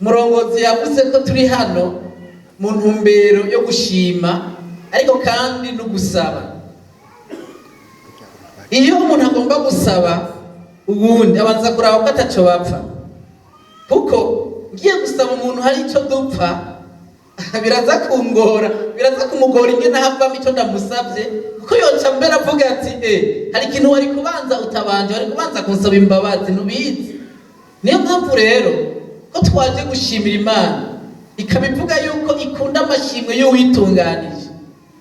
Umurongozi yavuze ko turi hano mu ntumbero yo gushima, ariko kandi no gusaba. Iyo umuntu agomba gusaba ubundi abanza kuraba ko ataco bapfa, kuko ngiye gusaba umuntu hari icyo dupfa, biraza kungora, biraza kumugora ingene havamo icyo ndamusabye, kuko yoca mbere avuga ati: "Eh, hari ikintu wari kubanza utabanje, wari kubanza kunsaba imbabazi, ntubizi." Niyo mpamvu rero ko twaje gushimira Imana, ikaba ivuga yuko ikunda amashimwe y'uwitunganije,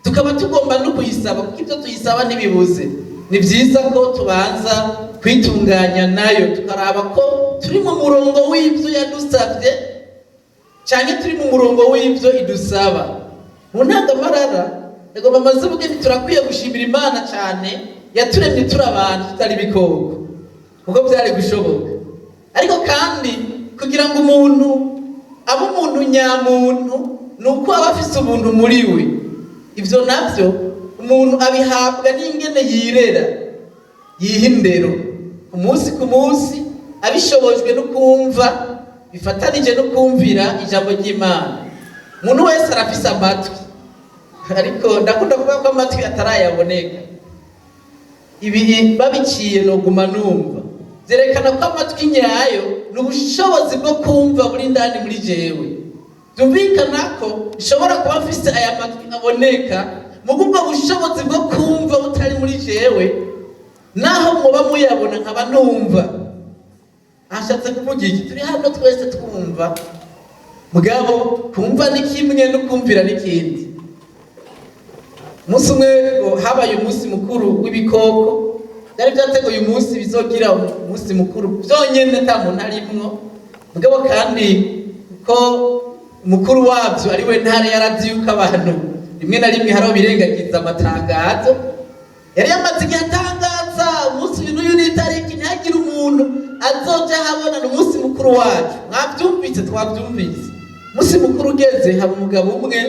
tukaba tugomba no kuyisaba, kuko ibyo tuyisaba ntibibuze. Ni byiza ko tubanza kwitunganya nayo, tukaraba ko turi mu murongo w'ibyo yadusabye cyane, turi mu murongo w'ibyo idusaba. Mu ntangamarara yagomba amaze ubugeni, turakwiye gushimira Imana cyane yaturemye turi abantu, tutari ibikoko, kuko byari gushoboka. Ariko kandi kugira ngo umuntu abe umuntu nyamuntu ni uko aba afise ubuntu muri we. Ibyo nabyo umuntu abihabwa n'ingene yirera, yiha indero ku munsi ku munsi, abishobojwe no kumva bifatanije no kumvira ijambo ry'Imana. Umuntu wese arafise amatwi, ariko ndakunda kuvuga ko amatwi atarayaboneka. Ibi babiciye noguma numva byerekana ko amatwi nyayo ni ubushobozi bwo kumva buri ndani muri jewe. Byumvikana ko nshobora kuba mfise aya matwi aboneka, muga ubwo bushobozi bwo kumva butari muri jewe, naho muba muyabona nkaba numva. Ashatse kuvuga iki? Turi hano twese twumva, mugabo kumva ni kimwe no kumvira n'ikindi. Umunsi umwe ngo habaye umunsi mukuru w'ibikoko. Byari byateguye umunsi bizogira umunsi mukuru byonyine, ata muntu arimwo. Mugabo kandi ko umukuru wabyo ari we ntare, yarazi yuko abantu rimwe na rimwe hariho birengagiza amatangazo. Yari yamaze igihe atangaza umunsi uyu n'uyu n'itariki, ntihagire umuntu azoja ahabona, ni umunsi mukuru wacu. Mwabyumvise? Twabyumvise. Umunsi mukuru ugeze, haba umugabo umwe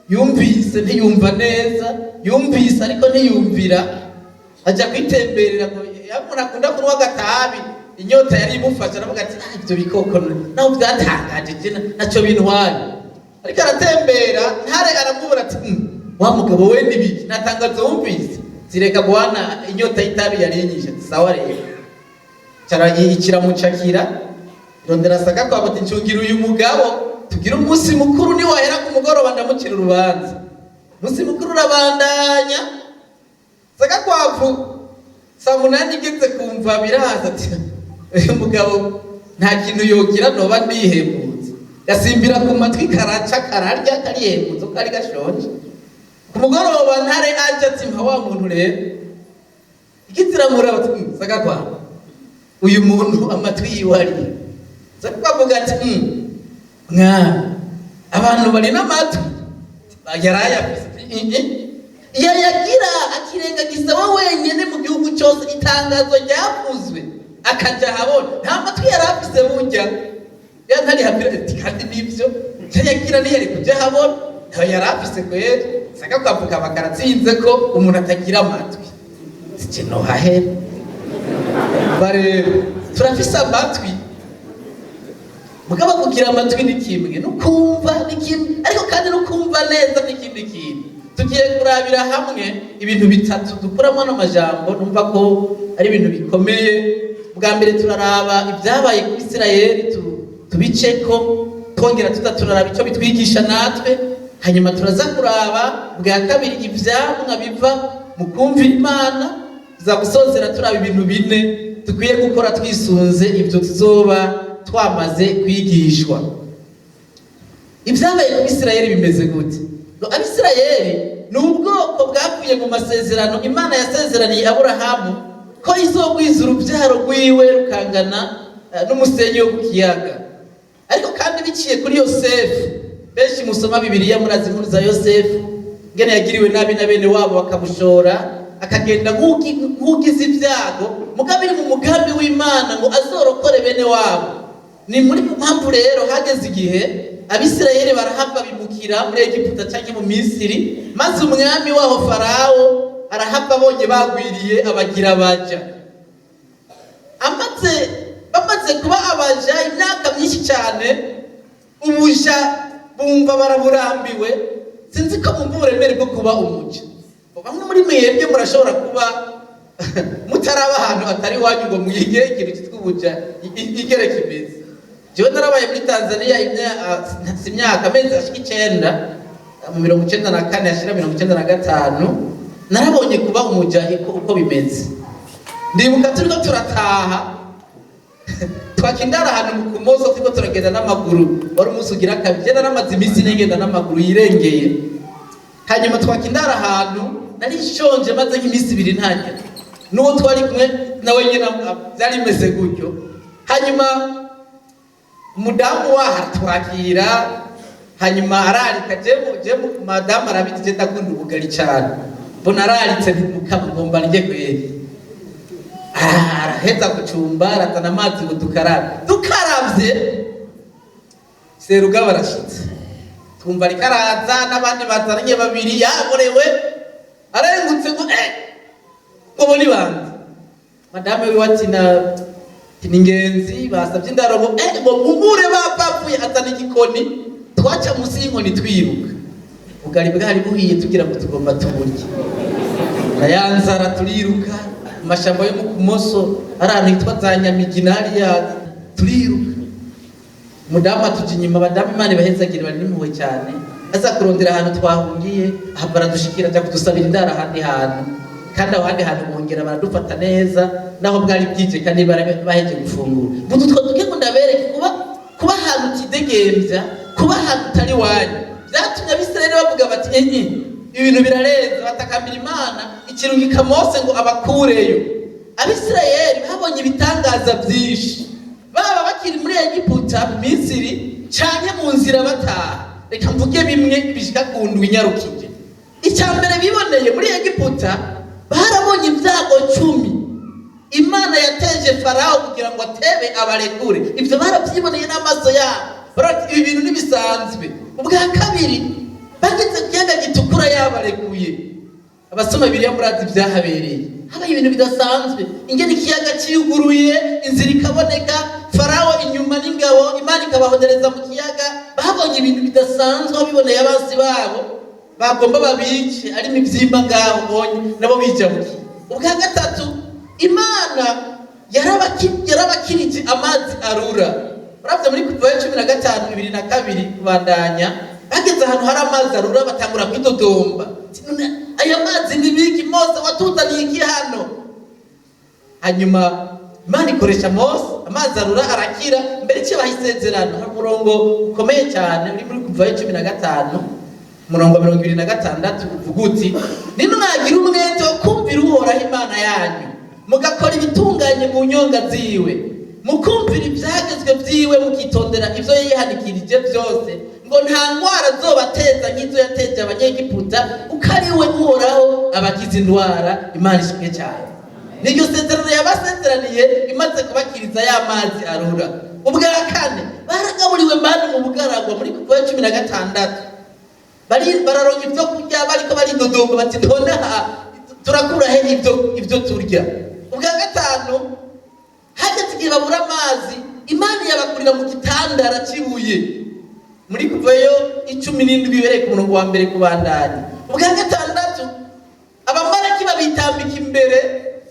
yumvise ntiyumva neza, yumvise ariko ntiyumvira, ajya kwitemberera. Ngo umuntu akunda kunywa agatabi, inyota yari imufashe, aravuga ati: "Ah, ibyo bikoko naho byatangaje, je ntacyo bintwaye." Ariko aratembera, ntare aramubura ati: Wa mugabo we, nibiki? Natangazo wumvise?" "Zireka bwana, inyota y'itabi yari inyishe." Ati: "Sawa rero." Kiramucakira, irondera saka kwa ati: "Ncungira uyu mugabo, tugire umunsi mukuru, niwahera ku mugoroba ndamucira urubanza." Umunsi mukuru urabandanya. Sakakwavu saa 8 igeze kumva biraza, ati: "Uyu mugabo nta kintu yogira, noba ndihembutse." Gasimbira ku matwi, karaca, kararya, karihembutse uko ari gashonje. Ku mugoroba ntare aje ati: "Mpa wa muntu rero." Ikiziramuraba ati: "Sakakwavu, uyu muntu amatwi yiwe ari?" Sakakwavu ati: Mwana, abantu bari n'amatwi." Yarayafise yayagira, akirengagiza we wenyine mu gihugu cyose itangazo ryavuzwe akaja ahabona, nta matwi yari afise burya. Ya ntari hapira ati: "Kandi nibyo, yayagira ntiyari kuja ahabona, ntayo yari afise kweri." Sakakwavu kaba karatsinze ko umuntu atagira amatwi. Sije nohahera barero. Turafise amatwi, mugabo kugira amatwi ni kimwe no kumva ni kimwe, ariko kandi no kumva neza n'ikindi kintu. Tugiye kurabira hamwe ibintu bitatu dukuramo n'amajambo numva ko ari ibintu bikomeye. Bwa mbere turaraba ibyabaye kuri Isirayeli, tubiceko, twongera tuza turaraba icyo bitwigisha natwe. Hanyuma turaza kuraba bwa kabiri ivyamwa biva mu kumvira Imana. Tuza gusozera turaba ibintu bine dukwiye gukora twisunze ibyo tuzoba twamaze kwigishwa. Ibyabaye ku Bisirayeli bimeze gute? Ngo Abisirayeli ni ubwoko bwavuye mu masezerano Imana yasezeraniye Aburahamu ko izogwiza urubyaro rwiwe rukangana n'umusenyi wo ku kiyaga, ariko kandi biciye kuri Yosefu. Benshi musoma Bibiliya murazi inkuru za Yosefu, ngene yagiriwe nabi na bene wabo, bakamushora, akagenda nk'ugize ibyago, mugabo iri mu mugambi w'Imana ngo azorokore bene wabo. Ni muri mpamvu rero hageze igihe Abisirayeli barahava, bimukira muri Egiputa cyangwa mu Misiri, maze umwami waho Farawo arahava abonye bagwiriye, abagira abaja. Amaze bamaze kuba abaja imyaka myinshi cyane. Ubuja bumva baraburambiwe. Sinzi ko bumva uburemere bwo kuba umuja. Bamwe muri mwebwe murashobora kuba mutaraba ahantu atari iwanyu ngo mwige ikintu cyitwa ubuja igere kimeze. Jewe narabaye muri Tanzania si imyaka, amezi ashika 9, mu 94 ashira 95. Narabonye kuba umuja uko bimeze. Ndibuka turiko turataha, twakindara ahantu mu Kumoso, turiko turagenda n'amaguru. Wari umunsi ugira kabiri. Je naramaze iminsi nigenda n'amaguru yirengeye. Hanyuma twakindara ahantu, nari nshonje, maze nk'iminsi 2 ntarya. N'uwo twari kumwe nawe nyine byari bimeze gutyo. Hanyuma umudamu waho aratwakira, hanyuma ararika. Jemu madamu arabizi, je ndakunda ubugari cyane. Mbona araritse, nti: "Mukama, ngomba ndye kweri." Araheza gucumba, arazana amazi ngo dukarabe. Dukaravye, serugaba arashitse. Twumva ariko araza n'abandi bazananye babiri, yaborewe, arengutse ngo ngo ni bande? Madame wiwe ati: "Na ni ingenzi basabye indaro." Ngo ngo mumure bapavuye, azana igikoni. Twaca munsi y'inkoni twiruka. Ubugari bwari buhiye, tugira ngo tugomba tuburye na ya nzara, turiruka mu mashamba yo mu Kumoso, ari ahantu hitwa za Nyamigina hariya, turiruka. Umudamu atuja inyuma. Abadamu, Imana ibahezagire, bari n'impuhwe cyane. Aza kurondera ahantu twahungiye, ahava aradushikira, ajya kudusabira indaro ahandi hantu. Kandi aho handi hantu bongera baradufata neza, naho bwari bwije kandi baheje gufungura. Mvuze utwo duke ngo ndabereke kuba ahantu utidegembya, kuba ahantu utari iwanyu. Byatumye Abisirayeli bavuga bati: "Enye, ibintu birarenze." Batakambira Imana, ikirungika Mose ngo abakureyo. Abisirayeli babonye ibitangaza byinshi, baba bakiri muri Egiputa, Misiri, canke mu nzira bataha. Reka mvuge bimwe bishika ku ndwi inyarukije. Icya mbere biboneye muri Egiputa, barabonye ibyago 10 Imana yateje Farawo kugira ngo atebe abarekure. Ibyo barabyiboneye n'amaso yabo, barati: "Ibi bintu ntibisanzwe." Ubwa kabiri, bageze ku kiyaga Gitukura yabarekuye. Abasoma Bibiliya murazi ibyahabereye. Habaye ibintu bidasanzwe, ingene ikiyaga cyiyuguruye, inzira ikaboneka, Farawo inyuma n'ingabo, Imana ikabahonereza mu kiyaga. Babonye ibintu bidasanzwe, aho biboneye abansi babo bagomba babice ari imibyimba ngaho bonye nabo bijabukiye. Ubwa gatatu, Imana yarabakirije amazi arura. Uravye muri Kuvayo 15, 2 na 2 kubandanya, bageze ahantu hari amazi arura, batangura kwidodomba: "None aya mazi ni biki? Mose, watuzaniye iki hano?" Hanyuma Imana ikoresha Mose, amazi arura arakira. Mbere icyo baha isezerano, hari umurongo ukomeye cyane uri muri Kuvayo 15, umurongo wa 26, uvuga uti: "Nimwagira umwete wo kumvira Uhoraho Imana yanyu, mugakora ibitunganye mu nyonga ziwe, mukumvira ibyagezwe byiwe, mukitondera ibyo yihanikirije byose, ngo nta ndwara zobateza nk'izo yateje Abanyegiputa, uko ari we Uhoraho abakiza indwara." Imana ishimwe cyane. Niryo sezerano yabasezeraniye imaze kubakiriza ya mazi arura. Ubwa kane, baragaburiwe manu mu bugaragwa muri Kuva 16. Bararonka ibyo kurya, bariko baridodomba bati: "None aha turakura he ibyo turya?" Ubwa gatanu, hageze igihe babura amazi, Imana yabakurira mu gitandara cy'ibuye, muri Kuvayo 17 bereka umurongo wa mbere kubandanya. Ubwa gatandatu, Abamaraki babitambika imbere,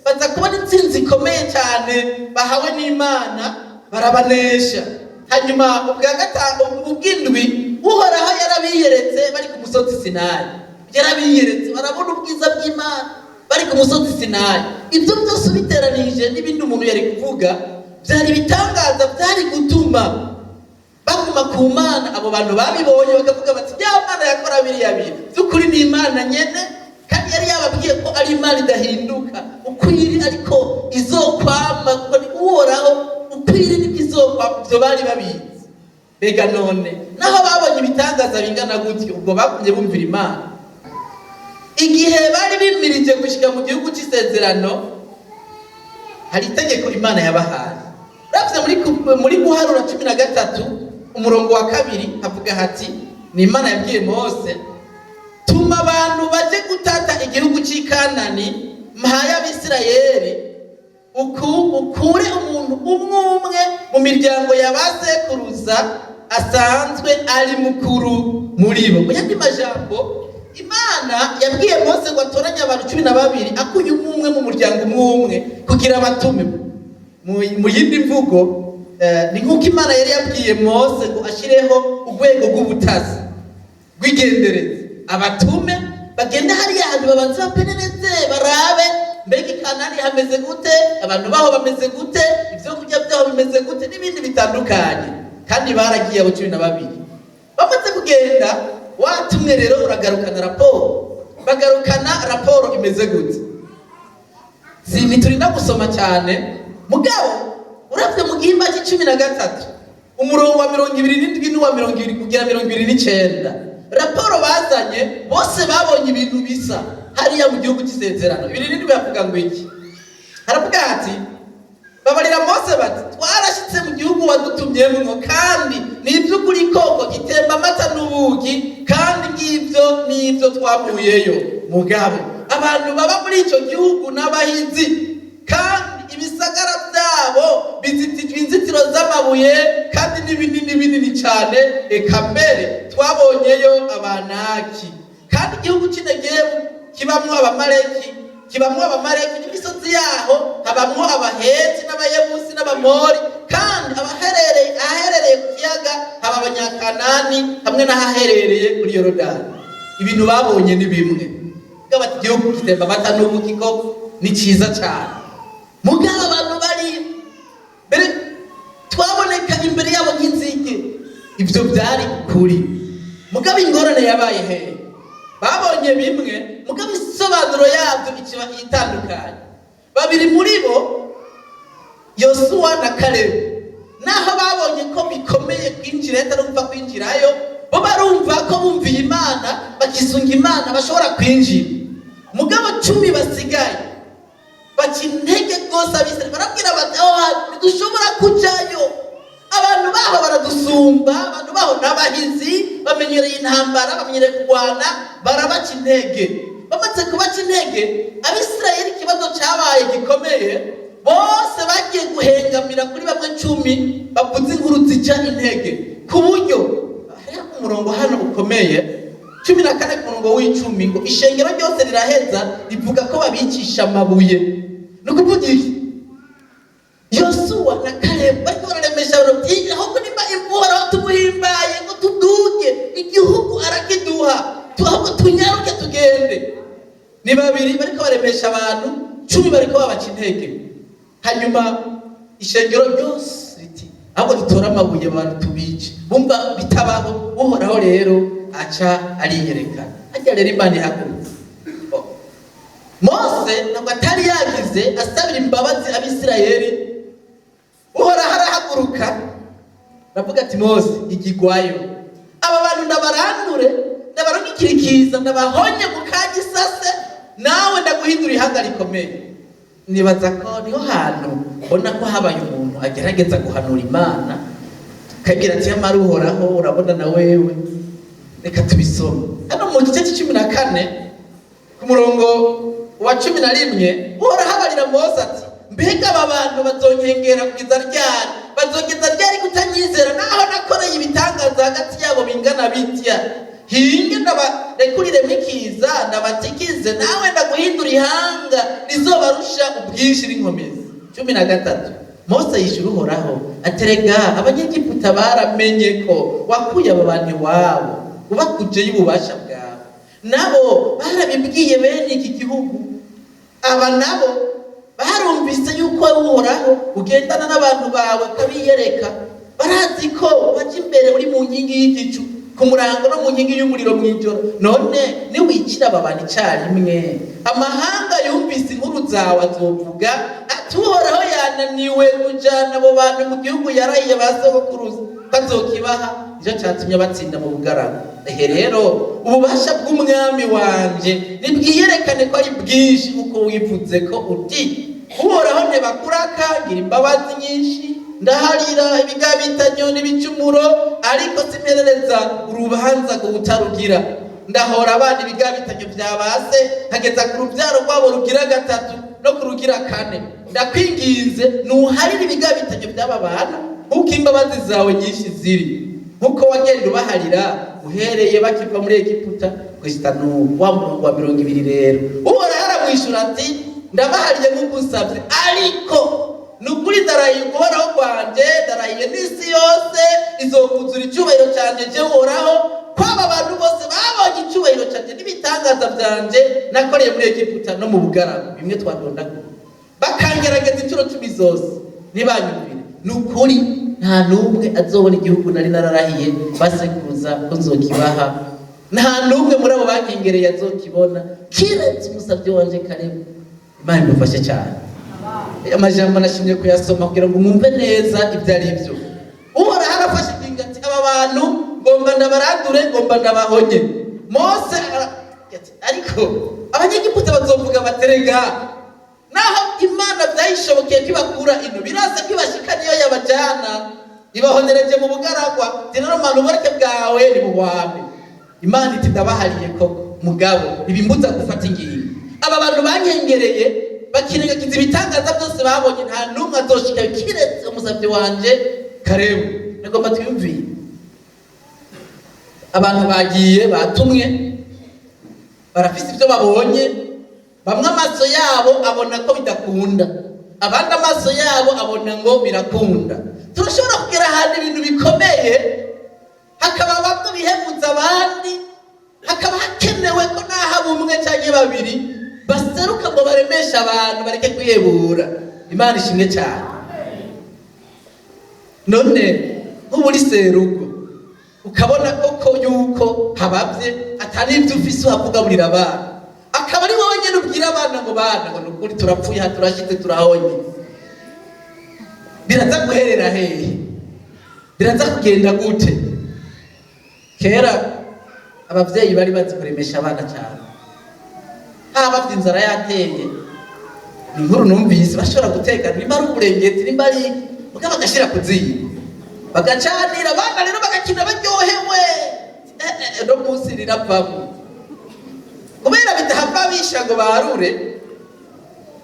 baza kubona intsinzi ikomeye cyane bahawe n'Imana, barabanesha. Hanyuma ubwa gatanu, ubw'indwi, Uhoraho yarabiyeretse bari ku musozi Sinayi. Yarabiyeretse, barabona ubwiza bw'Imana bari ku musozi Sinayi. Ibyo byose ubiteranije n'ibindi umuntu yari kuvuga, byari ibitangaza byari gutuma baguma ku Mana. Abo bantu babibonye bakavuga bati: "Ya Mana yakora biriya bintu, by'ukuri ni Imana nyene." Kandi yari yababwiye ko ari Imana idahinduka, uko iri ariko izokwama, kuko ni Uhoraho, uko iri niko izokwama. Ibyo bari babizi. Mbega none naho babonye ibitangaza bingana gutyo, ubwo bagumye bumvira Imana? Igihe bari bimirije gushyika mu gihugu cy'isezerano, hari itegeko Imana yabahaye. Uravye muri Guharura 13, umurongo wa 2, havuga hati: ni Imana yabwiye Mose: "Tuma abantu baje gutata igihugu cy'i Kanani mpaye Abisirayeli, ukure umuntu umwe umwe mu miryango ya ba sekuruza." Asanzwe ari mukuru muri bo. Mu yandi majambo, Imana yabwiye Mose ngo atoranye abantu 12, akuye umwe umwe mu muryango, umwe umwe, kugira batume. Mu yindi mvugo, ni nk'uko Imana yari yabwiye Mose ngo ashyireho urwego rw'ubutasi rw'igendereza, abatume bagende hariya hantu, babanze baperereze, barabe mbega i Kanani hameze gute, abantu baho bameze gute, ibyo kurya byaho bimeze gute, n'ibindi bitandukanye. Kandi baragiye abo 12. Bamaze kugenda, watumwe rero uragarukana raporo. Bagarukana raporo imeze gute? Si ntiturinda gusoma cyane, mugabo uravye mu gihimba c'icumi na gatatu, umurongo wa 27 n'uwa 20 kugera 29, raporo bazanye, bose babonye ibintu bisa hariya mu gihugu cy'isezerano. 27 bavuga ngo iki? Haravuga ati: "Babarira Mose bati: 'Twarashyitse mu gihugu wadutumyemwo, kandi ni iby'ukuri koko gitemba amata n'ubuki, kandi ngibyo n'ibyo twakuyeyo. Mugabo abantu baba muri icyo gihugu n'abahinzi, kandi ibisagara byabo bizitijwe inzitiro z'amabuye, kandi ni binini binini cyane. Eka mbere twabonyeyo Abanaki. Kandi igihugu cy'Inegebu kibamwo Abamaleki, n'imisozi yaho habamwo Abaheti n'Abayebusi n'Abamori. Kandi abaherereye ahaherereye ku kiyaga haba Abanyakanani, hamwe n'ahaherereye kuri Yorodani.'" Ibintu babonye ni bimwe. Bati igihugu gitemba amata n'ubuki ko ni cyiza cyane, mugabo abantu bari mbere twaboneka imbere yabo nk'inzige. Ibyo byari ukuri, mugabo ingorane yabaye hehe? Babonye bimwe, mugabo isobanuro yabyo ikiba itandukanye. Babiri muri bo, Yosuwa na Kalebu, naho babonye ko bikomeye kwinjira, atari gupfa kwinjirayo, bo barumva ko bumviye Imana, bakisunga Imana, bashobora kwinjira. Mugabo 10 basigaye baca intege rwose Abisirayeli, barabwira bati: "Aho hantu ntidushobora kujayo, abantu baho baradusumba, abantu baho n'abahizi, bamenyereye intambara, bamenyereye kurwana." Barabaca intege. Bamaze kubaca intege Abisirayeli, ikibazo cyabaye gikomeye. Bose bagiye guhengamira kuri bamwe 10 bavuze inkuru zica intege, ku buryo hariho umurongo hano ukomeye, 14 ku murongo w'10, ngo ishengero ryose riraheza rivuga ko babicisha amabuye. Ni ukuvuga iki? Yosuwa na Kalebu bariko bararemesha abantu bati: "Ahubwo nimba Uhoraho tumuhimbaye ngo tuduge, igihugu arakiduha, ahubwo tunyaruke tugende." Ni babiri bariko baremesha abantu, 10 bariko babaca intege. Hanyuma ishengero ryose riti: "Ahubwo dutore amabuye abantu tubice." Bumva bitabaho. Uhoraho rero aca ariyerekana hajya. Rero Imana ihagurutse Mose, ntabwo atari yagize asabira imbabazi Abisirayeli. Uhoraho arahaguruka, aravuga ati: "Mose, igigwayo, aba bantu ndabarandure, ndabarungikirikiza, ndabahonye mu kagisase, nawe ndaguhindura ihanga rikomeye." Nibaza ko niho hantu mbona ko habaye umuntu agerageza guhanura Imana, akagira ati: "Yamara Uhoraho, urabona na wewe." Reka tubisome hano mu gice c'icumi na kane, ku murongo wa 11. Uhoraho abarira Mose ati: "Mbega aba bantu bazonkengera kugeza ryari? Bazogeza ryari kutanyizera, naho nakoreye ibitangaza hagati yabo bingana bitya? Hinge ndabarekuriremo ikiza, ndabatikize, nawe ndaguhindura ihanga rizobarusha ubwinshi n'inkomezi." 13: Mose yishyura Uhoraho aterega: "Abanyegiputa baramenye ko wakuye aba bantu iwabo ubakujeyo ububasha bwawe, nabo barabibwiye bene iki gihugu. Aba nabo barumvise yuko Uhoraho ugendana n'abantu bawe ukabiyereka. Barazi ko baja imbere uri mu nkingi y'igicu ku murango, no mu nkingi y'umuriro mu ijoro. None niwicira aba bantu icyarimwe, amahanga yumvise inkuru zawe azovuga ati: 'Uhoraho yananiwe kujana abo bantu mu gihugu yarahiye ba sogokuruza ko azokibaha. Nicyo cyatumye batsinda mu bugaragwa.' Ehe rero, ububasha bw'umwami wanje nibwiyerekane ko ari bwinshi, kuko wivuze ko uti: 'Uhoraho ntibakuraka, ngira imbabazi nyinshi, ndaharira ibigabitanyo n'ibicumuro, ariko simperereza urubanza ngo utarugira. Ndahora abana ibigabitanyo vya base, nkageza ku rubyaro rwabo rugira gatatu no ku rugira kane.' Ndakwinginze, nuharire ibigabitanyo by'aba bantu nk'uko imbabazi zawe nyinshi ziri." Nk'uko wagenda ubaharira uhereye bakiva muri Egiputa gushitsa n'ubu. Wa murongo wa 20 rero, Uhoraho aramwishyura ati: "Ndabahariye nk'uko usabye, ariko ni ukuri ndarahiye uguhoraho kwanje, ndarahiye n'isi yose izokuzura icyubahiro cyanjye je Uhoraho, ko aba bantu bose babonye icyubahiro cyanjye n'ibitangaza byanje nakoreye muri Egiputa no mu bugaragwa," bimwe twadondagura, "bakangerageza inshuro 10 zose ntibanyumvire, ni ukuri nta n'umwe azobona igihugu nari nararahiye basekuruza ko nzokibaha. Nta n'umwe muri abo bankengereye azokibona, kiretse umusabyi wanje Kalebu." Imana idufashe cyane. Amajambo nashimye kuyasoma kugira ngo mwumve neza ibyo ari byo. Uhoraho arafashe ingingo ati: "Aba bantu ngomba ndabarandure, ngomba ndabahonye." Mose ati: "Ariko Abanyegiputa bazovuga baterega naho Imana byayishobokeye ko ibakura ino, birasa ko ibashika niyo yabajana, ibahonereje mu bugaragwa. Rero mana, ubureke bwawe nibuhwame." Imana iti: "Ndabahariye koko, mugabo ntibimbuza gufata ingingo. Aba bantu bankengereye bakirengagiza ibitangaza byose babonye, nta n'umwe azoshika kiretse umusabyi wanje Karebu." Nagomba twiyumviye abantu bagiye batumwe, barafise ibyo babonye. Bamwe amaso yabo abona ko bidakunda, abandi amaso yabo abona ngo birakunda. Turashobora kugera ahantu ibintu bikomeye, hakaba bamwe bihemuza abandi, hakaba hakenewe ko naho umwe cyangwa babiri baseruka ngo baremeshe abantu bareke kwihebura. Imana ishimwe cyane. None nk'ubu uri serugo, ukabona koko yuko habavye, atari ibyo ufise uhavugaburira abana, akaba ari wowe nyene ubwira abana ngo: "Bana," ngo, "ni ukuri turapfuye aha, turashitse, turahonye." Biraza guherera hehe? Biraza kugenda gute? Kera abavyeyi bari bazi kuremesha abana cyane. Haba inzara yateye, ni inkuru numvise, bashobora guteka nimba ari uburengeti, nimba ari iki, mugabo bagashyira ku ziko, bagacanira abana, rero bagakina baryohewe. No munsi riravamo kubera bidahava bisha ngo barure,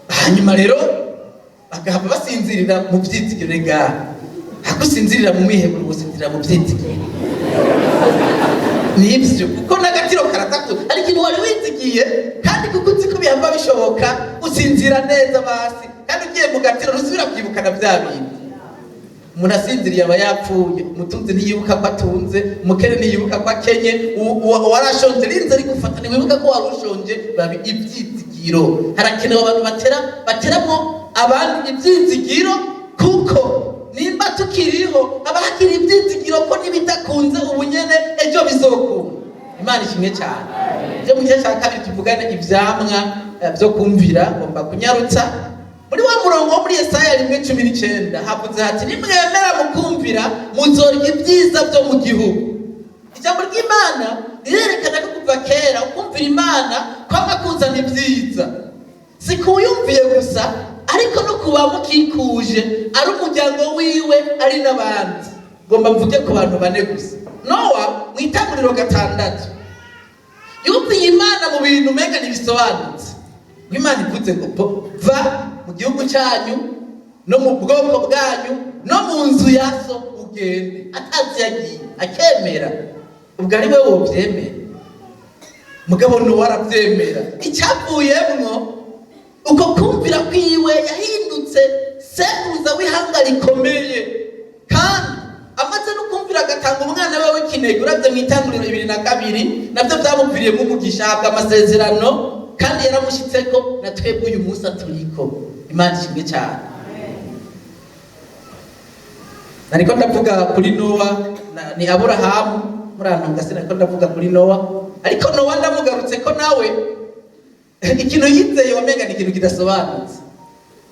hanyuma rero bagahava basinzirira mu vyizigiro. Rega hako usinzirira mu mwiheburo, usinzirira mu vyizigiro. Nibyo, kuko n'agatiro karatakura, hari ikintu wari wizigiye, kandi kuko uzi ko bihava bishoboka, usinzira neza basi. Kandi ugiye mu gatiro ntusubira kwibukana bya bintu. Umuntu asinziriye aba yapfuye. Umutunzi ntiyibuka ko atunze, umukene ntiyibuka ko akenye, uwarashonje rinze rigufata ntiwibuka ko wari ushonje. Babi ibyizigiro. Harakenewe abantu batera bateramwo abandi ibyizigiro, kuko nimba tukiriho haba hakiri ibyizigiro ko n'ibidakunze ubu nyene, ejo bizokunda. Imana ishimwe cyane. Ibyo mu gice cya kabiri tuvugane ivyamwa byo kumvira. Ngomba kunyarutsa. Muri wa murongo wo muri Yesaya 1:19 havuze hati: "Nimwemera mukumvira, muzorya ibyiza byo mu gihugu." Ijambo ry'Imana rirerekana ko kuva kera ukumvira Imana kwama kuzana ibyiza, si kuwuyumviye gusa, ariko no kuba mukikuje, ari umuryango wiwe, ari n'abandi. Ngomba mvuge ku bantu bane gusa. Nowa, mu Itanguriro 6, yumviye Imana mu bintu umenga ntibisobanutse. Ngo Imana ivuze ngo: "Va mu gihugu cyanyu no mu bwoko bwanyu no mu nzu ya so, ugende," atazi yagiye, akemera. Ubwo ari we wobyemera, mugabo Nowa arabyemera. Icyavuyemwo, uko kumvira kwiwe, yahindutse sekuruza w'ihanga rikomeye. Kandi amaze no kumvira agatanga umwana we w'ikinege, uravye mu Itanguriro 22, nabyo byamuviriyemo umugisha, ahabwa amasezerano kandi yaramushyitseko, na twebwe uyu munsi aturiko. Imana ishimwe cyane. Nariko ndavuga kuri Nowa, ni Aburahamu, murantunga, sinariko ndavuga kuri Nowa. Ariko Nowa ndamugarutse ko nawe ikintu yizeye wamenga ni ikintu kidasobanutse.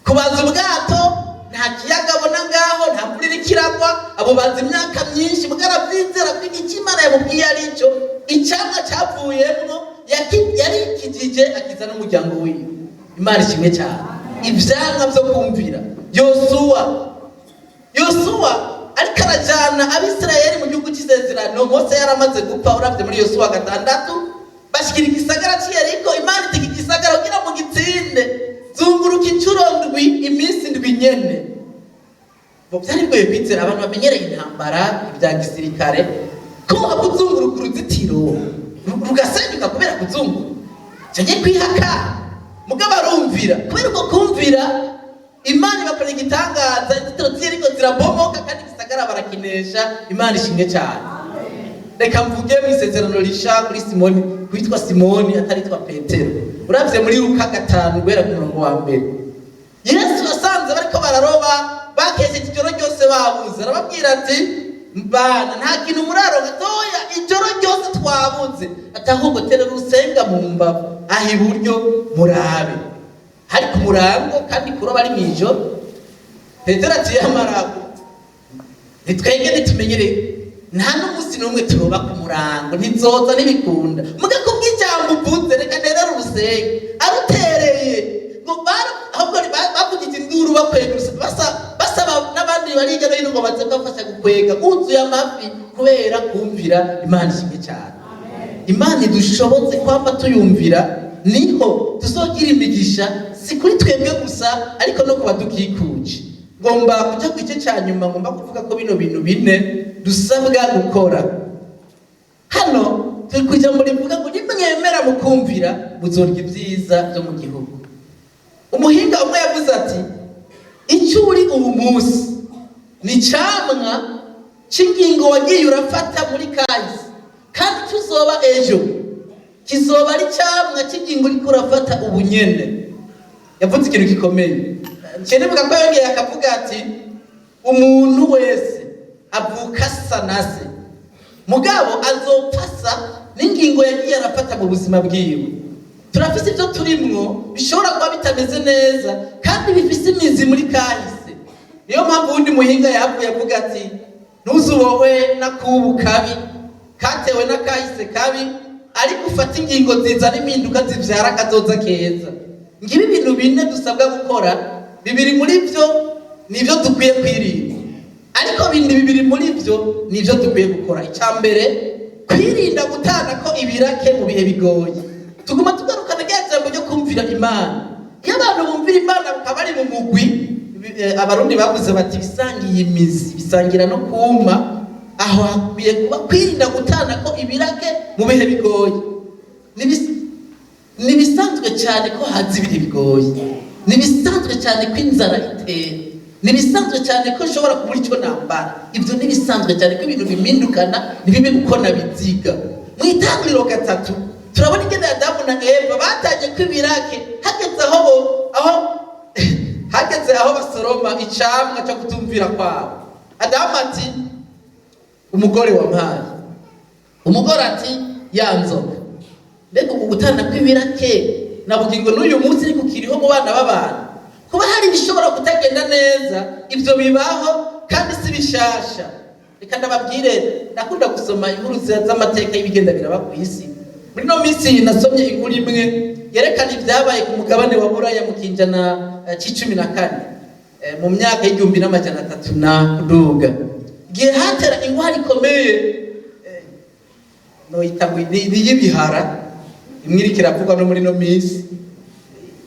Kubaza ubwato, nta kiyaga abona ngaho, nta mvura iriko iragwa, abo baza imyaka myinshi, mugabo aravyizera ko icyo Imana yamubwiye ari cyo. Icamwa cyavuyemwo, yarikijije akiza n'umuryango wiwe. Imana ishimwe cyane. Ivyamwa vyo kumvira. Yosuwa, Yosuwa ariko arajana Abisirayeli mu gihugu cy'isezerano, Mose yaramaze gupfa. Uravye muri Yosuwa 6, bashikira igisagara cy'i Yeriko. Imana iteka igisagara kugira ngo gitsinde, zunguruka inshuro ndwi, iminsi 7 nyene. Ngo byari bigoye kwizera abantu bamenyereye intambara, ibya gisirikare, ko waba uzunguruka uruzitiro rugasenyuka kubera kuzunguruka canke kwihaka. Mugabo arumvira. Kubera uko kumvira, Imana ibakora igitangaza, inzitiro ziriko zirabomoka kandi igisagara barakinesha. Imana ishimwe cyane. Reka mvuge mu Isezerano Risha kuri Simoni, witwa Simoni ataritwa Petero. Uravye muri Luka 5 guhera ku murongo wa 1, Yesu asanze bariko bararoba, bakesheje ijoro ryose babuze. Arababwira ati: "Bana, nta kintu muraronka?" "Toya, ijoro ryose twabuze." Ati: "Ahubwo terera urusenga mu mbavu aho iburyo murabe." Hari ku murango kandi kuroba ari mw'ijoro. Petero ati: "Yamarago ntitwege ntitumenyere, nta n'umunsi n'umwe turoba ku murango, ntizoza ntibikunda. Muga kubw'ijambo uvuze, reka nterere urusenga." Arutereye ngo ahubwo bavugije induru bakwega basaba n'abandi bari hirya no hino ngo baze kubafasha gukwega. Wuzuye amafi kubera kumvira. Imana ishimwe cyane. Imana idushobotse kwama tuyumvira, niho tuzogira imigisha, si kuri twebwe gusa ariko no ku badukikuje. Ngomba kuja ku gice cya nyuma. Ngomba kuvuga ko bino bintu bine dusabwa gukora. Hano turi ku ijambo rivuga ngo nimwemera mukumvira, muzorya ibyiza byo mu gihugu. Umuhinga umwe yavuze ati: "Icyo uri ubu munsi ni camwa c'ingingo wagiye urafata muri kahise, kandi icyo uzoba ejo kizoba ari camwa c'ingingo uriko urafata ubu nyene." Yavuze ikintu gikomeye. Nibuka ko yongeye akavuga ati: "Umuntu wese avuka asa na se, mugabo azopfa asa n'ingingo yagiye arafata mu buzima bwiwe." Turafise ibyo turimwo bishobora kuba bitameze neza kandi bifise imizi muri kahise. Niyo mpamvu uwundi muhinga yahavuye avuga ati: "Ntuzubohwe n'akubu kabi katewe n'akahise kabi, ariko ufate ingingo zizana impinduka zivyara akazoza keza." Ngibi ibintu bine dusabwa gukora. Bibiri muri byo ni ibyo dukwiye kwirinda, ariko bindi bibiri muri byo ni ibyo dukwiye gukora. Icya mbere, kwirinda gutana ko ibirake mu bihe bigoye. Tuguma tugarukana rya jambo ryo kumvira Imana. Iyo abantu bumvira Imana bakaba bari mu mugwi, Abarundi bavuze bati: "Bisangiye imizi bisangira no kuma." Aho hakwiye kuba kwirinda gutana ko ibirake mu bihe bigoye. Ni ibisanzwe cyane ko haza ibihe bigoye, ni ibisanzwe cyane ko inzara itera, ni ibisanzwe cyane ko nshobora kubura icyo nambara. Ibyo ni ibisanzwe cyane ko ibintu bimindukana, ntibibe uko nabiziga. Mu Itangiriro 3 turabona ingene Adamu na Eva batangiye ko ibirake, hageze aho bo aho hageze aho basoroma icamwa cyo kutumvira kwabo. Adamu ati: "Umugore wampaye." Umugore ati: "Ya nzoka." Mbega ubu gutana kw'ibirake navuga ngo n'uyu munsi ariko kiriho mu bana b'abantu. Kuba hari ibishobora kutagenda neza, ibyo bibaho kandi si bishasha. Reka ndababwire, ndakunda gusoma inkuru z'amateka y'ibigenda biraba ku isi. Muri ino minsi nasomye inkuru imwe yerekana ibyabaye ku mugabane wa Buraya mu kinjana c'14, mu myaka y'1300 na kuduga, igihe hatera ingwara ikomeye, noyita ngo ni iy'ibihara, imwe iriko iravugwa no muri ino minsi.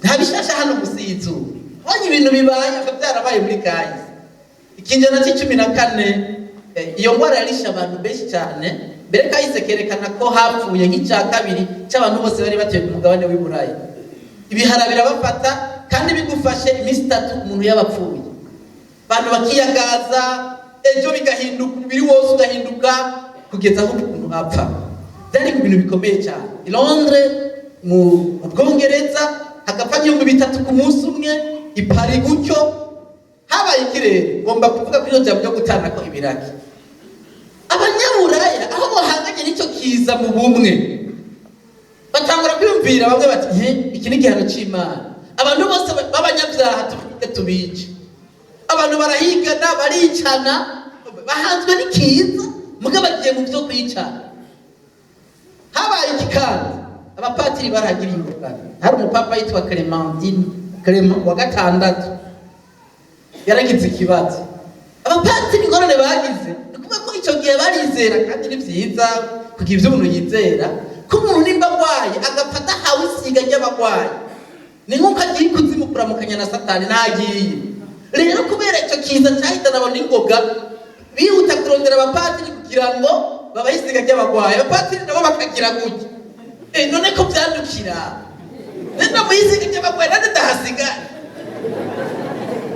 Nta bishasha hano musi y'izuba. Ubonye ibintu bibaye bikaba byarabaye muri kahise. Ikinjana c'14, iyo ngwara yarishe abantu benshi cyane. Mbere kahise kerekana ko hapfuye nk'icya kabiri cy'abantu bose bari batuye ku mugabane w'i Buraya. Ibihara birabafata, kandi bigufashe iminsi 3 umuntu yaba apfuye. Abantu bakiyagaza, ejo bigahinduka, umubiri wose ugahinduka kugeza aho umuntu apfa. Byari ibintu bikomeye cyane. I Londres mu Bwongereza hagapfa 3000 ku munsi umwe, i Paris gutyo. Habaye ikirere. Ngomba kuvuga kuri iyo jambo ryo gutana ko ibiraki. Abanyaburaya aho bahanganye n'icyo kiza mu bumwe, batangura kwiyumvira. Bamwe bati: "He, iki ni igihano cy'Imana, abantu bose b'abanyabyaha tufite tubice." Abantu barahigana, baricana, bahanzwe n'ikiza, muga bagiye mu byo kwicana. Habaye iki kandi? Abapatiri barahagiriye ingorane. Hari umupapa yitwa Clementine, Clement wa gatandatu, yaragize ikibazo. Abapatiri ingorane bagize ni ukuvuga ko icyo gihe barizera, kandi ni byiza kugira ibyo umuntu yizera, ko umuntu nimba agwaye agapfa adahawe isiga ry'abagwayi, ni nk'uko agiye ikuzimu kuramukanya na Satani. Ntagiye. Rero kubera icyo kiza cyahitana abantu n'ingoga, bihuta kurondera abapatiri kugira ngo babahe isinga ry'abagwayi. Abapatiri nabo bakagira gutya: "None ko byandukira, none muhe isinga ry'abagwayi, none ndahasigara."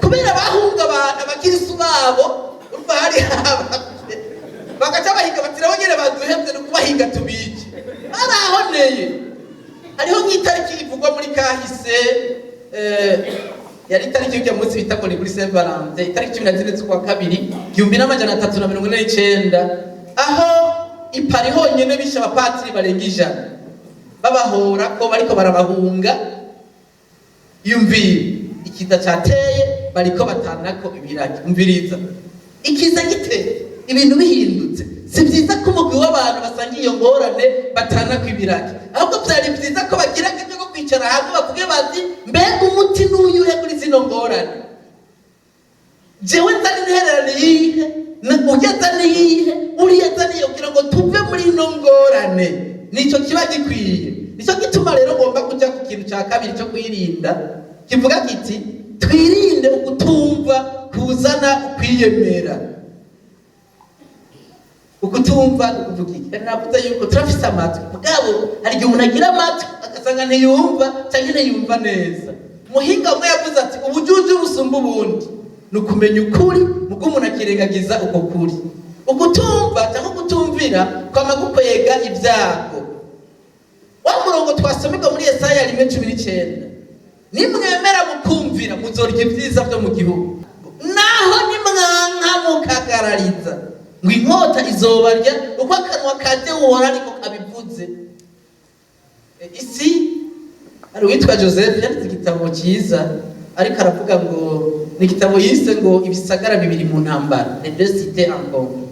Kubera bahunga abakirisu babo, urumva hari bagaca bahiga bati: "Nabo nyene baduhevye, ni ukubahiga tubice." Barahoneye. Hariho nk'itariki ivugwa muri kahise, yari itariki y'ujya munsi bita ngo ni kuri Saint Valentin, itariki 14 z'ukwa kabiri 1349, aho i Paris honyene bishe abapatiri barenga 100, babahora ko bariko barabahunga. Yumvira, ikiza cateye, bariko batanako ibiragi. Umviriza, ikiza giteye, ibintu bihindutse, si byiza ko umugwi w'abantu basangiye iyo ngorane batanako ibiragi. Ahubwo byari byiza ko bagira akaryo ko kwicara hamwe, bavuge bati: "Mbega umuti n'uyuhe kuri zino ngorane? Jewe nzana intererano iyihe? Urya azana iyihe? Uriya azana iyihe, kugira ngo tuve muri ino ngorane?" Nicyo kiba gikwiye. Nicyo gituma rero ngomba kuja ku kintu cya kabiri cyo kwirinda, kivuga kiti: twirinde ukutumva kuzana ukwiyemera. Ukutumva ni ukuvuga iki? Navuze yuko turafise amatwi, mugabo hari igihe umuntu agira amatwi agasanga ntiyumva cyangwa ntiyumva neza. Umuhinga umwe yavuze ati: "Ubujuju busumba ubundi ni ukumenya ukuri, mugo umuntu akirengagiza uko kuri." Ukutumva cyangwa ukutumvira kwama gukwega ibyago. Wa murongo twasomerwa muri Yesaya 1:19: "Nimwemera mukumvira, muzorya ibyiza byo mu gihugu. Naho nimwanka mukagarariza, ngo inkota izobarya, uko akanwa kaje uhora ariko kabivuze." Isi, hari uwitwa Joseph yanditse igitabo cyiza, ariko aravuga ngo ni igitabo yise ngo "Ibisagara bibiri mu ntambara", "Les deux cités en conflit".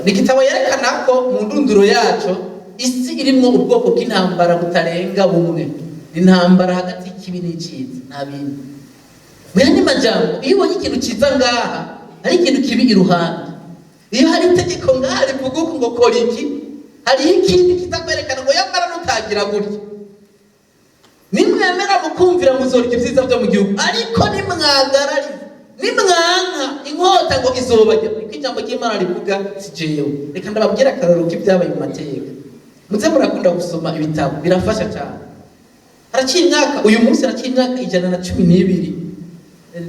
Ni igitabo yerekana ko mu ndunduro yaco isi irimwo ubwoko bw'intambara butarenga bumwe: intambara hagati y'ikibi n'icyiza, nta bindi. Mu yandi majambo, iyo ubonye ikintu cyiza ngaha, hari ikintu kibi iruhande. Iyo hari itegeko ngaha rivuga uku ngo kora iki, hariho ikindi kiza kwerekana ngo yamara nutagira gutya. "Nimwemera mukumvira, muzorya ibyiza byo mu gihugu, ariko nimwagarariza, nimwanka, inkota ngo izobarya, niko ijambo ry'Imana rivuga, si jewe." Reka ndababwire akarorero k'ibyabaye mu mateka. Muze murakunda gusoma ibitabo, birafasha cyane. Haraciye imyaka, uyu munsi haraciye imyaka 112,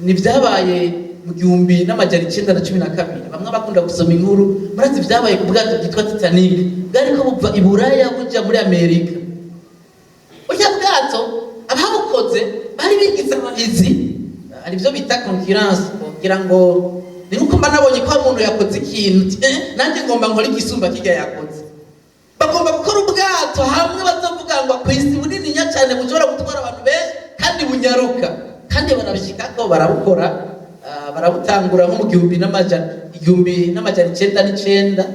ni ibyabaye mu 1912. Bamwe bakunda gusoma inkuru murazi ibyabaye ku bwato bwitwa Titanic, bwariko buva i Buraya buja muri Amerika. Burya bwato, ababukoze bari bigize abahizi. Hari ibyo bita concurrence, kugira ngo ni nkuko mba nabonye ko hari umuntu yakoze ikintu, uti, "Nanjye ngomba nkore igisumba kirya yakoze." Bagomba gukora ubwato hamwe bazovuga ngo ku isi bunininya cyane, bushobora gutwara abantu benshi kandi bunyaruka. Kandi barabishikako, barabukora, barabutangura nko mu 1909,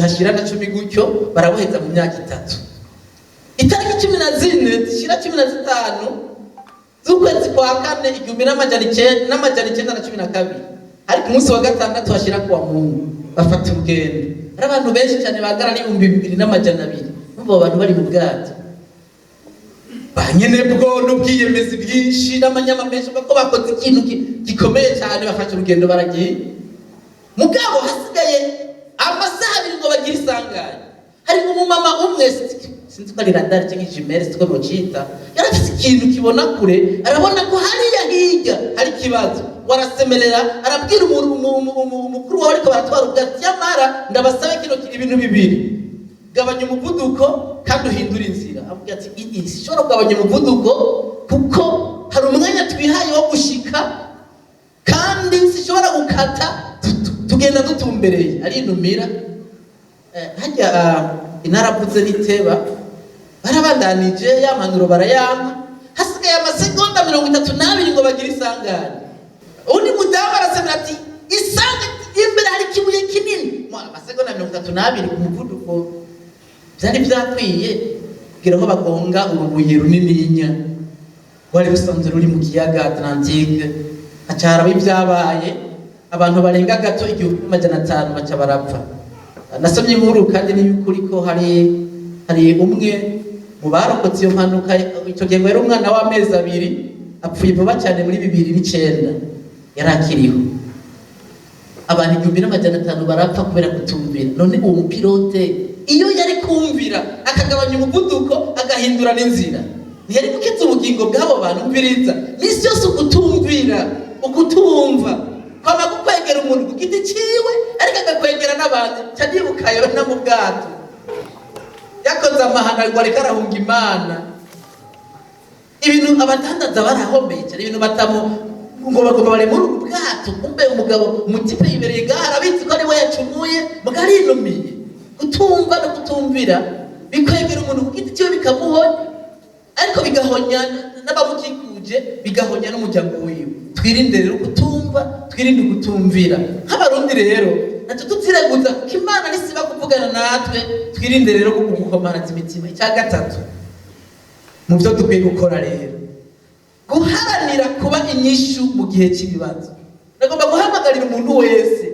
hashira na 10 gutyo, barabuheza mu myaka 3. Itariki 14 zishira 15 z'ukwezi kwa kane 1912, ariko umunsi wa gatandatu hashira kuwa Mungu, bafata urugendo. Hari abantu benshi cyane bagana n'2200. Numva abo bantu bari mu bwato, ba nyene bwo n'ubwiyemezi bwinshi n'amanyama menshi, ko bakoze ikintu gikomeye cyane. Bafashe urugendo, baragiye. Mugabo hasigaye amasaha 2 ngo bagire isanganya. Hari umumama umwe, sinzi ko ari radar cyangwa jumelle, sinzi ko nocita, yari afite ikintu kibona kure. Arabona ko hariya hirya hari ikibazo, warasemerera, arabwira umukuru wawe ariko baratwara ubwato: "Nyamara ndabasabe kino ibintu bibiri: gabanya umuvuduko kandi uhindure inzira." Avuga ati: "Iyi sishobora kugabanya umuvuduko kuko hari umwanya twihaye wo gushika, kandi sishobora gukata, tugenda dutumbereye." Arinumira. Harya inaravuze n'iteba, barabandanije ya mpanuro barayampa. Hasigaye amasegonda 32 ngo bagire isanganya, undi mudamu arasemera ati: "Isanga imbere hari ikibuye kinini." Amasegonda 32 ku muvuduko byari byakwiye kugira aho bagonga urubuye runininya rwari rusanzwe ruri mu kiyaga Atlantique. Haca haraba ibyabaye, abantu barenga gato 1500 baca barapfa. Nasomye inkuru kandi ni y'ukuri ko hari umwe mu barokotse iyo mpanuka, icyo gihe ngo yari umwana w'amezi 2. Apfuye vuba cyane muri 2009, yari akiriho. Abantu 1500 barapfa kubera kutumvira. None uwo mupilote iyo yari kumvira, akagabanya umuvuduko, agahindura n'inzira, ntiyari gukiza ubugingo bw'abo bantu? Mviriza, misi yose ukutumvira, ukutumva kwama gukwegera umuntu ku giti ciwe, ariko agakwegera n'abandi. Ca nibuka Yona mu bwato, yakoze amahano ngo ariko arahunga Imana. Ibintu abadandaza barahombeye cyane, ibintu batamu ngo bagomba baremure ubu bwato. Kumbe umugabo umutipe yibereye ngaha, arabizi ko ari we yacumuye, muga arinumiye. Kutumva no kutumvira bikwegera umuntu ku giti cyiwe, bikamuhonya, ariko bigahonya n'abamukikuje, bigahonya n'umuryango wiwe. Twirinde rero kutumva, twirinde kutumvira. Nk'Abarundi rero natwe tutireguza, kuko Imana nisiba kuvugana natwe. Twirinde rero gukomanaza imitima. Icya gatatu mu byo dukwiye gukora rero, guharanira kuba inyishu mu gihe cy'ibibazo. Nagomba guhamagarira umuntu wese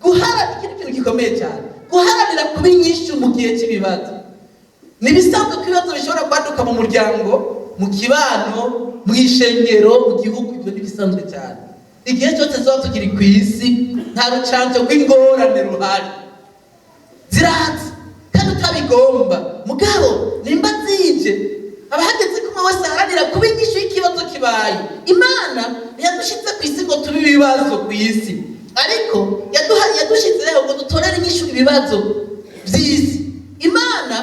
guharanira ikindi kintu gikomeye cyane, guharanira kuba inyishu mu gihe cy'ibibazo. Ni ibisanzwe ko ibibazo bishobora kwaduka mu muryango, mu kibano, mu ishengero, mu gihugu. Ibyo ni ibisanzwe cyane. Igihe cyose tuba tukiri ku isi, nta rucanco rw'ingorane ruhari. Ziraza kandi utabigomba. Mugabo nimba zije, haba hageze ko umwe wese aharanira kuba inyishu y'ikibazo kibaye. Imana ntiyadushize ku isi ngo tube ibibazo ku isi, ariko yadushizeho ngo dutorere inyishu ibibazo by'isi. Imana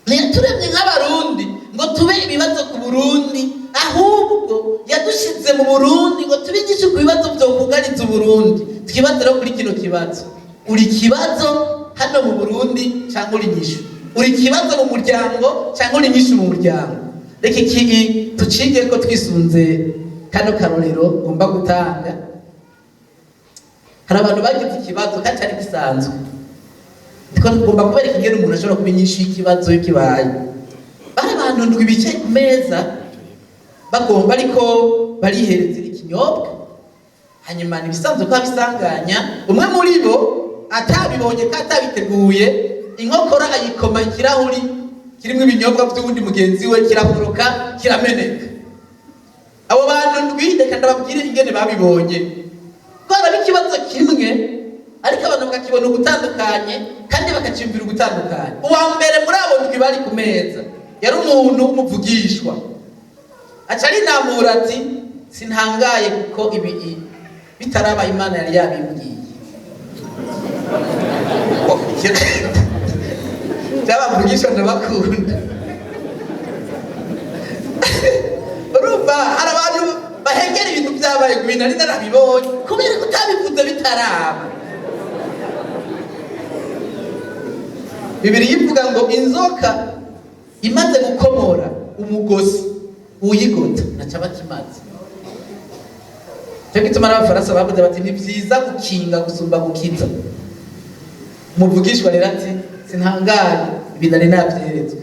ntiyaturemye nk'Abarundi ngo tube ibibazo ku Burundi, ahubwo yadushize mu Burundi ngo tube inyishu ku bibazo byokugariza Uburundi. Twibaze rero kuri kino kibazo: uri ikibazo hano mu Burundi cyangwa uri inyishu? Uri ikibazo mu muryango cyangwa uri inyishu mu muryango? Reka iki tucige ko twisunze kano karorero ngomba gutanga. Hari abantu bagize ikibazo kandi cyari gisanzwe. Ndiko ngomba kubereka ingene umuntu ashobora kuba inyishu y'ikibazo iyo kibaye. Bari abantu ndwi bicaye ku meza, bagomba, ariko barihereza ikinyobwa. Hanyuma ntibisanzwe ko abisanganya, umwe muri bo atabibonye ko atabiteguye, inkokora ayikoma ikirahuri kirimo ibinyobwa by'uwundi mugenzi we, kirakoroka, kirameneka. Abo bantu ndwi, reka ndababwire ingene babibonye, ko haraba ikibazo kimwe ariko abantu bakakibona ugutandukanye kandi bakaciyumvira ugutandukanye. Uwa mbere muri abo ndwi bari ku meza yari umuntu w'umuvugishwa. Aca arinamura ati: "Sintangaye, kuko ibi bitaraba Imana yari yabimbwiye." Oh, by'abavugishwa ndabakunda. Urumva hari abantu bahengera ibintu byabaye ku bintu ari narabibonye, kubera ko utabivuze bitaraba. Bibiliya ivuga ngo inzoka imaze gukomora umugozi, uyigota naca bakimaze. Cyo gituma n'Abafaransa bavuze bati: "Ni byiza gukinga gusumba gukiza." Umuvugishwa rero ati: "Sintangaye, ibi nari nabyeretswe."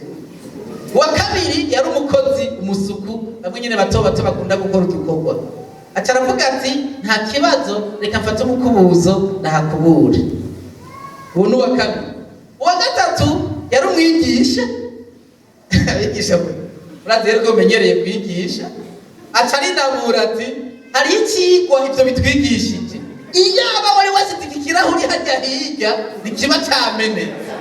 Uwa kabiri yari umukozi, umusuku, bamwe nyine bato bato bakunda gukora udukorwa. Aca aravuga ati: "Nta kibazo, reka mfate umukubuzo ndahakubure." Uwo ni uwa kabiri. Uwa gatatu yari umwigisha. Abigisha murazi rero ko menyereye kwigisha. Aca arinabura ati: "Hariho icigwa ivyo bitwigishije: iyaba wari wasize iki kirahuri hajya hirya, ntikiba camenetse."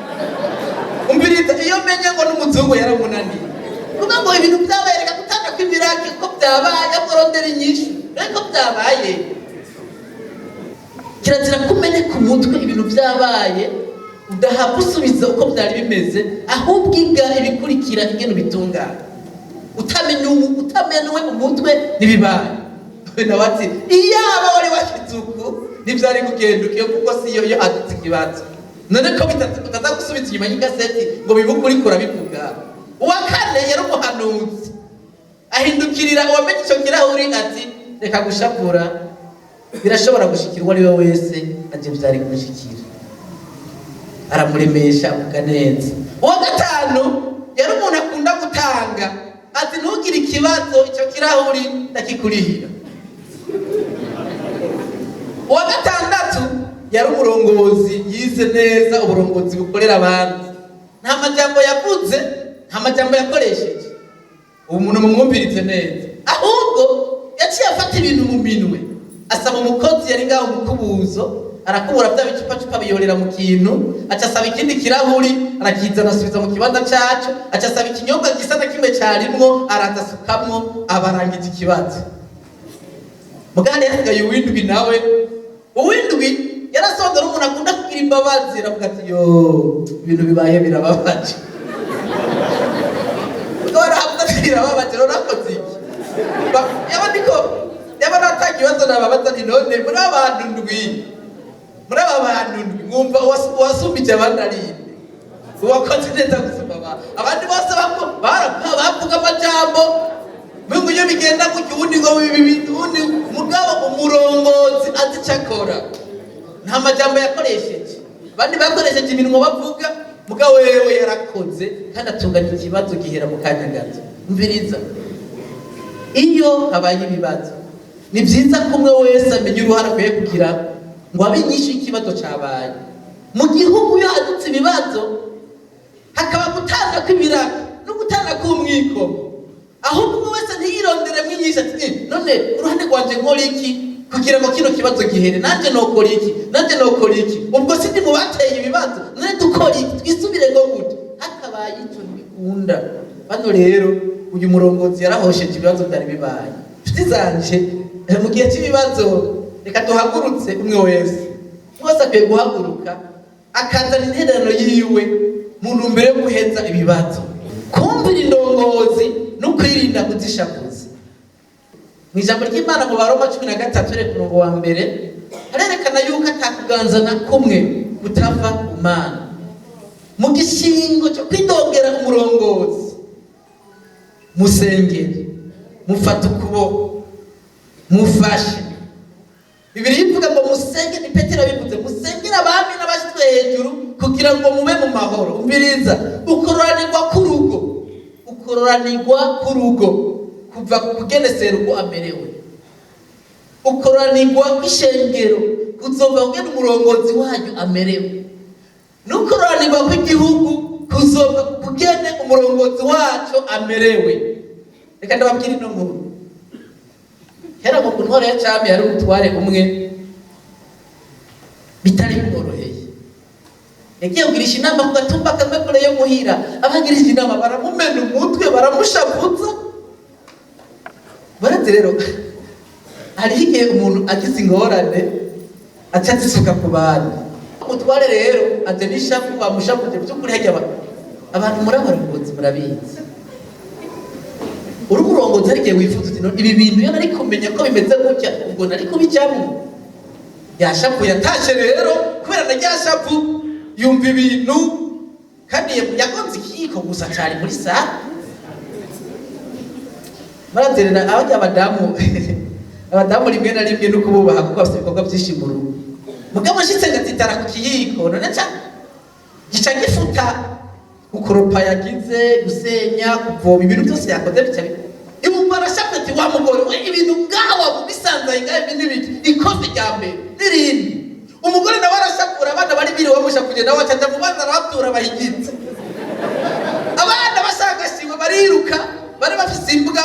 Umviriza, iyo menye ngo n'umuzungu yaramunaniye kuvuga ngo ibintu byabaye, reka gutanga kw'imirake ko byabaye, akorondera inyishu reko byabaye. Kirazira ko umenye ku mutwe ibintu byabaye, udahabwa usubiza uko byari bimeze, ahubwo iga ibikurikira, ingene ubitunganya. Utamenya utamenwe umutwe ntibibaye. Nawe ati: "Iyaba wari washyize uku, ntibyari kugenda uko." Kuko si yo iyo hadutse ikibazo, none ko utaza gusubiza inyuma y'ikaseti ngo bibuke uriko urabivuga. Uwa kane yari umuhanuzi. Ahindukirira uwamenye icyo kirahuri ati: "Reka gushavura, birashobora gushikira uwo ari we wese, anje byari kunshikira." Aramuremesha, avuga neza. Uwa gatanu yari umuntu akunda gutanga. Ati: "Ntugire ikibazo, icyo kirahuri ndakikurihira." Uwa gatandatu yari umurongozi, yize neza uburongozi bukorera abandi. Nta majambo yavuze, nta majambo yakoresheje. Ubu umuntu mumwumvirize neza. Ahubwo yaciye afata ibintu mu minwe, asaba umukozi yari ngaho umukubuzo, arakubura bya bicupacupa biyorera mu kintu, aca asaba ikindi kirahuri, arakizana, asubiza mu kibanza caco, aca asaba ikinyobwa gisa na kimwe carimwo, araza asukamwo, abarangije ikibazo. Mugabo hasigaye uwindwi nawe. Uwindwi yarasonze, ari umuntu akunda kugira imbabazi, aravuga ati: "Yo, ibintu bibaye birababaje." Ubwo baravuga ati: "Birababaje." Rero nakoze iki? Yaba ndiko, yaba natanga ibibazo, nababaza nti: "None muri aba bantu ndwi, mwumva uwasumbije abandi ari nde, uwakoze neza gusumba abantu?" Abandi bose bavuga amajambo ngo iyo bigenda gutya, uwundi ngo bibi, uwundi. Mugabo umurongozi azi icyo akora, nta majambo yakoresheje. Abandi bakoresheje iminwa bavuga, mugabo wewe yarakoze kandi atunganya ikibazo, gihera mu kanya gato. Umviriza, iyo habaye ibibazo, ni byiza ko umwe wese amenya uruhare akwiye kugira ngo abe inyishu y'ikibazo cyabaye. Mu gihugu iyo hadutse ibibazo, hakaba gutanga kw'ibiraka no gutanga k'umwikomo, ahubwo umwe wese ntiyironderemo inyishu ati: "None uruhande rwanje nkora iki kugira ngo kino kibazo gihere? Nanjye nokora iki? Nanjye nokora iki? Ubwo sindi mu bateye ibibazo? None dukora iki? Twisubire ngo gute?" Hakabaye ico, ntibikunda. Bano rero, uyu murongozi yarahosheje ibibazo byari bibaye. Nshuti zanje, mu gihe cy'ibibazo, reka duhagurutse umwe wese. Umwe wese akwiye guhaguruka akazana intererano yiwe mu ntumbero yo guheza ibibazo, kumvira indongozi no kwirinda kuzishavuza. Mu ijambo ry'Imana mu Baroma 13, reka umurongo wa mbere, harerekana yuko atakuganza na kumwe kutava ku Mana. Mu gishingo cyo kwidongera umurongozi, musengere, mufate ukuboko, mufashe. Bibiliya ivuga ngo musenge, ni Petero bivuze: "Musengere abami n'abashyizwe hejuru kugira ngo mube mu mahoro." Umviriza, ukororanirwa k'urugo kuva ku kugene serugo amerewe, ukororanirwa kw'ishengero kuzova kugena umurongozi waryo amerewe, n'ukororanirwa kw'igihugu kuzova ku kugene umurongozi waco amerewe. Reka ndababwira ino nkuru. Kera ngo ku ntwaro ya cami hari umutware umwe bitari bimworoheye. Yagiye kugirisha inama ku gatumba kamwe kure yo muhira. Abagirishije inama baramumena umutwe, baramushavuza. Barazi rero, hariho igihe umuntu agize ingorane aca azisuka ku bandi. Umutware rero aje n'ishavu, bamushavuje. By'ukuri hajya abantu muri abarongozi murabizi, uri umurongozi, hari igihe wifuza uti: "Ibi bintu iyo nari kumenya ko bimeze gutya, ubwo nari kubijyamo." Yashavuye, yatashe rero kubera na rya shavu, yumva ibintu kandi yagonze ikiyiko gusa cyari muri sale. Marazerera abajya abadamu rimwe na rimwe no kububaha, kuko bafite ibikorwa byinshi mu rugo. Mugabo nshitse ngatitara ku kiyiko, none ca gica gifuta gukoropa yagize, gusenya, kuvoma, ibintu byose yakoze bica yumva arashavuye ati: "Wa mugore we, ibintu ngaha wabisanzaye ngaha, ibi n'ibiki?" Ikofi rya mbere n'irindi. Umugore nawe arashakura, abana bari biriwe bamushakuye, nawe acaja mu bana arabatura, bahigitse abana bashagashiwe, bariruka, bari bafise imbwa,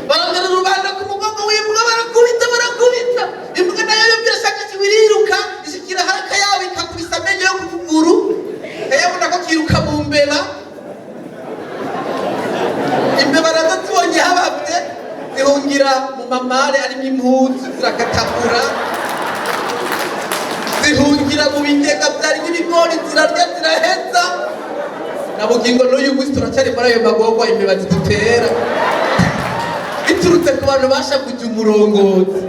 barongera rubanda ku mugongo w'imbwa, barakubita, barakubita. Imbwa nayo yumvira ishagashiwe, iriruka, ishikira haraka yabo, ikakubisa amenyo yo ku kuguru, kayabona ko kiruka mu mbeba. Imbeba nazo zibonye habavye, zihungira mu mamare arimo impuzu, zirakatagura, zihungira mu bigega byari n'ibigori, zirarya, ziraheza. Na bugingo n'uyu munsi turacyari muri ayo magorwa imbeba zidutera, biturutse ku bantu bashavuje umurongozi.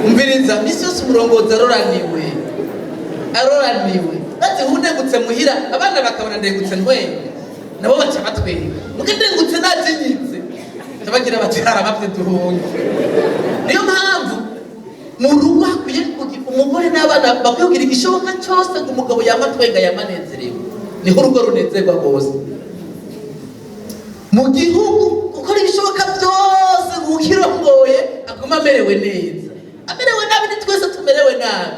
Umviriza, misi yose umurongozi aroraniwe, aroraniwe. Maze nk'undengutse muhira, abana bakabona ndengutse ntwenga, nabo baca batwenga. Muga ndengutse najinyitse, bagira bati: "Harabavye, duhunge." Niyo mpamvu mu rugo hakwiye kugira umugore n'abana bakwiye kugira igishoboka cyose ngo umugabo yama atwenga, yama anezerewe. Niho urugo runezerwa rwose. Mu gihugu, gukora ibishoboka byose ngo ukirongoye aguma amerewe neza. Amerewe nabi, ni twese tumerewe nabi.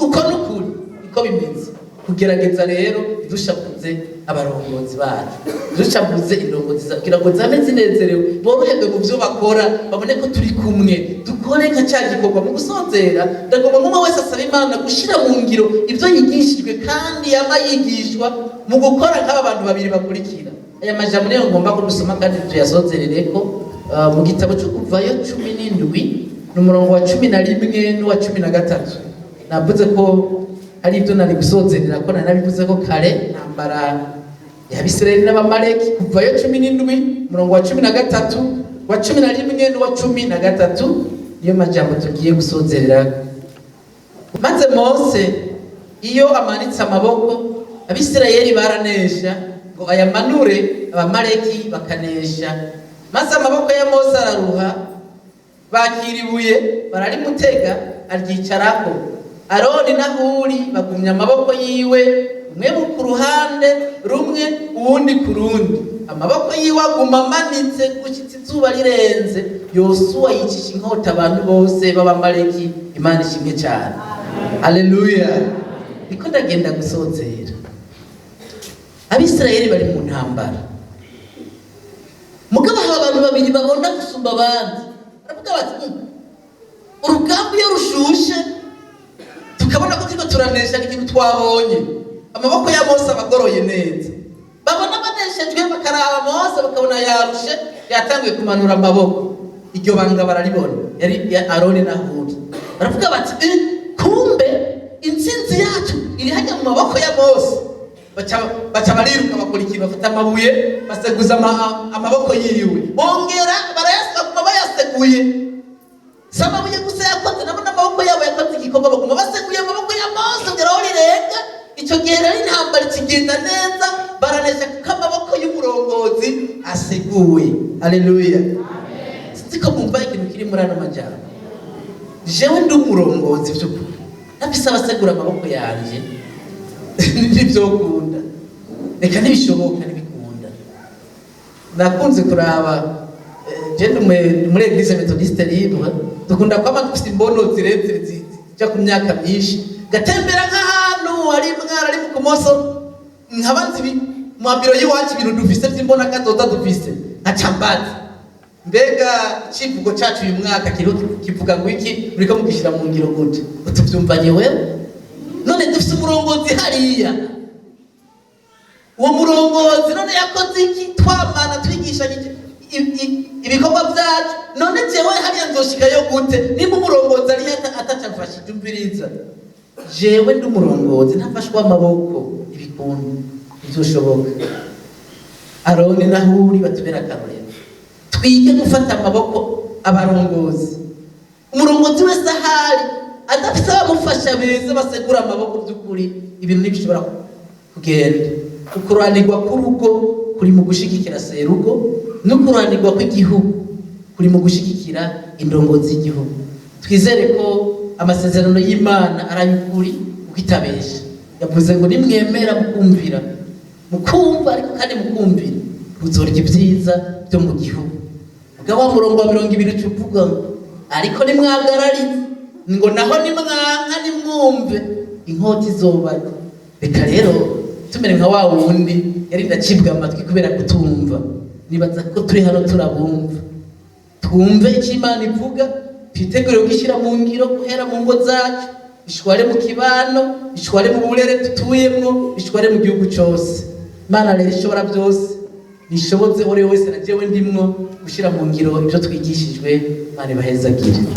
Uko n'ukuri niko bimeze. Kugira ngo Kugerageza rero dushavuze abarongozi bacu, dushavuze indongozi zacu, kugira ngo zame zinezerewe, boroherwe mu byo bakora, babone ko turi kumwe, dukore nka cya gikorwa. Mu gusozera, ndagomba umwe wese asaba Imana gushyira mu ngiro ibyo yigishijwe kandi yama yigishwa mu gukora nk'aba bantu babiri bakurikira. Aya majambo niyo ngomba ko dusoma kandi tuyasozerere ko mu gitabo cyo Kuvayo 17, ni umurongo wa 11 n'uwa 13. Navuze ko hari ibyo nari gusozerera ko nari nabivuze ko kare, ntambara y'Abisirayeli n'Abamaleki. Kuvayo 17, umurongo wa 13, wa 11 n'uwa 13, niyo majambo tugiye gusozerera. Maze Mose iyo amanitse amaboko, Abisirayeli baranesha, ngo ayamanure, Abamaleki bakanesha. Maze amaboko ya Mose araruha, bakira ibuye bararimutega, aryicarako. Aroni na Huri bagumya amaboko yiwe, umwe ku ruhande rumwe, uwundi ku rundi. Amaboko yiwe aguma amanitse gushyitsa izuba rirenze. Yosuwa yicisha inkota abantu bose b'Abamaleki. Imana ishimwe cyane, aleluya. Niko ndagenda gusozera. Abisirayeli bari mu ntambara, mugabo haba abantu babiri babona gusumba abandi. Baravuga bati: Urugamba iyo rushushe, tukabona ko turiko turanesha, ni ikintu twabonye, amaboko ya Mose aba agoroye neza." Babona baneshejwe, bakaraba Mose, bakabona yarushe, yatanguye kumanura amaboko. Iryo banga bararibona, yari ya Aroni na Huri. Baravuga bati: Kumbe intsinzi yacu iri hajya mu maboko ya Mose." Baca bariruka, bakora ikintu, bafata amabuye, baseguza amaboko yiwe, bongera baguma bayaseguye. Si amabuye gusa yakoze, nabo n'amaboko yabo yakoze igikorwa. Baguma baseguye amaboko ya Mose kugera aho rirenga. Icyo gihe rero intambara ikigenda neza, baranesha, kuko amaboko y'umurongozi aseguwe. Aleluya. Sinzi ko mwumva ikintu kiri muri ano majambo. Jewe ndi umurongozi by'ukuri, nafise abasegura amaboko yanje, ntibyokunda, reka ntibishoboka, ntibikunda. Nakunze kuraba, je ndi muri Église Méthodiste Libre, dukunda kwama dufite imbono zirezire zijya ku myaka myinshi. Gatembera nk'ahantu hari mwara ari ku moso, nkaba nzi mu mabiro y'iwacu ibintu dufise vy'imbona kazoza dufise, nkaca mbaza: mbega icivugo cacu uyu mwaka kiriho kivuga ngo iki? Muriko mugishyira mu ngiro gute? Utuvyumvanye wewe? None dufise umurongozi hariya, uwo murongozi none yakoze iki? Twamana twigishanya ibikorwa byacu. None jewe hariya nzoshikayo gute nimba umurongozi ariyo atacamfashije? Umviriza, jewe ndi umurongozi, ntafashwe amaboko ibikunda, ntizoshoboka. Aroni na Huri batubera akarorero. Twige gufata amaboko abarongozi. Umurongozi wese ahari adafise abamufasha beza basegura amaboko, by'ukuri ibintu ntibishobora kugenda. Ukuranirwa k'urugo kuri mu gushigikira serugo, no kuranirwa kw'igihugu kuri mu gushigikira indongozi z'igihugu. Twizere ko amasezerano y'Imana ari ay'ukuri, kuko itabesha. Yavuze ngo nimwemera mukumvira, mukumva ariko kandi mukumvira, muzorya ibyiza byo mu gihugu. Mugabo wa murongo wa 20 uca uvuga ngo: ariko nimwagararize, ngo naho nimwanka nimwumve, inkota izobarya. Reka rero tumere nka wa wundi yari ndacibwa amatwi kubera kutumva. Nibaza ko turi hano turabumva. Twumve icyo Imana ivuga, twitegure kugishyira mu ngiro, guhera mu ngo zacu, ishware mu kibano, ishware mu burere dutuyemwo, ishware mu gihugu cyose. Imana rero ishobora byose nishoboze uwo ari we wese na jewe ndimwo gushyira mu ngiro ibyo twigishijwe. Imana ibahezagire.